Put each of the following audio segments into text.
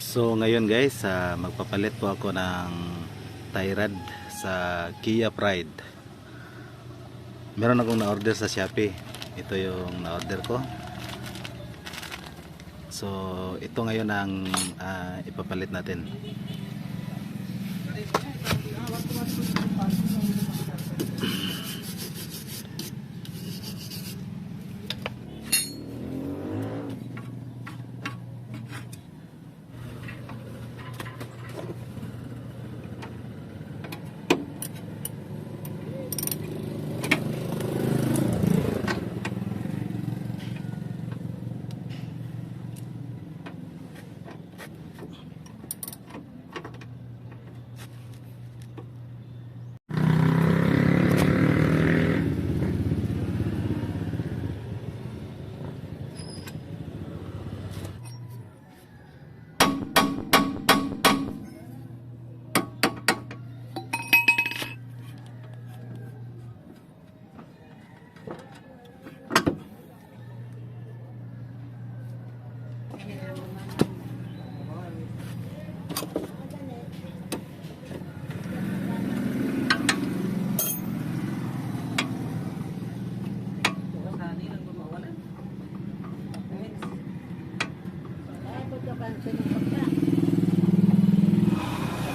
So ngayon guys, magpapalit po ako ng tie rod sa Kia Pride. Meron akong na-order sa Shopee. Ito yung na-order ko. So ito ngayon ang ipapalit natin.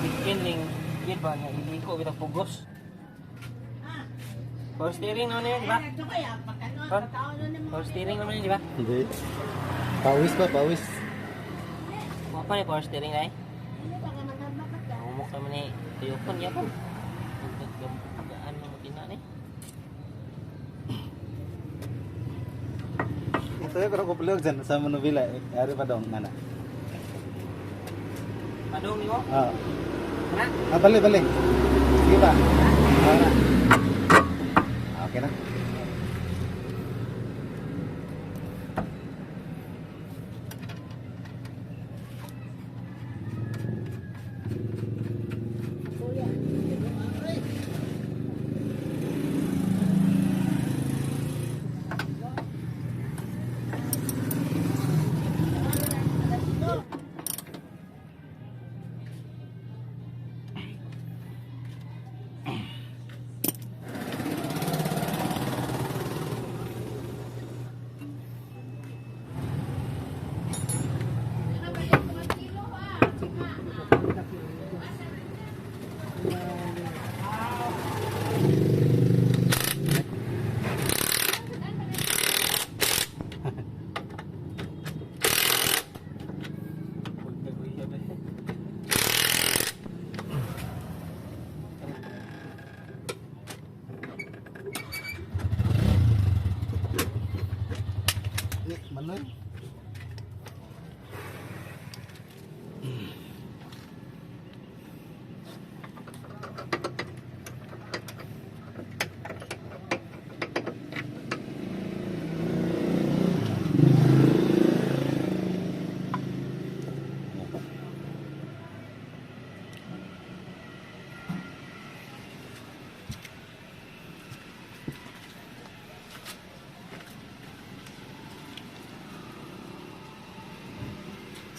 Bikin ning gid ba nga iliko bitang pugos. Power steering naman yun, di ba? Power steering naman yun, di ba? Hindi. Pawis pa, pawis. Mga pa ni power steering ay. Umok naman ni tuyokon yapon. Gaan mo makina ni. Ito eh, pero kupulog dyan sa Manubila. Ari pa dong, mana. Padong nimo? Ah, Na? bali, bali. Sige pa. Ah, na. Okay na. Ni, Manoy.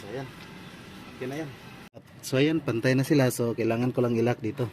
So ayan. Okay na yan. So ayan, pantay na sila. So kailangan ko lang ilak dito.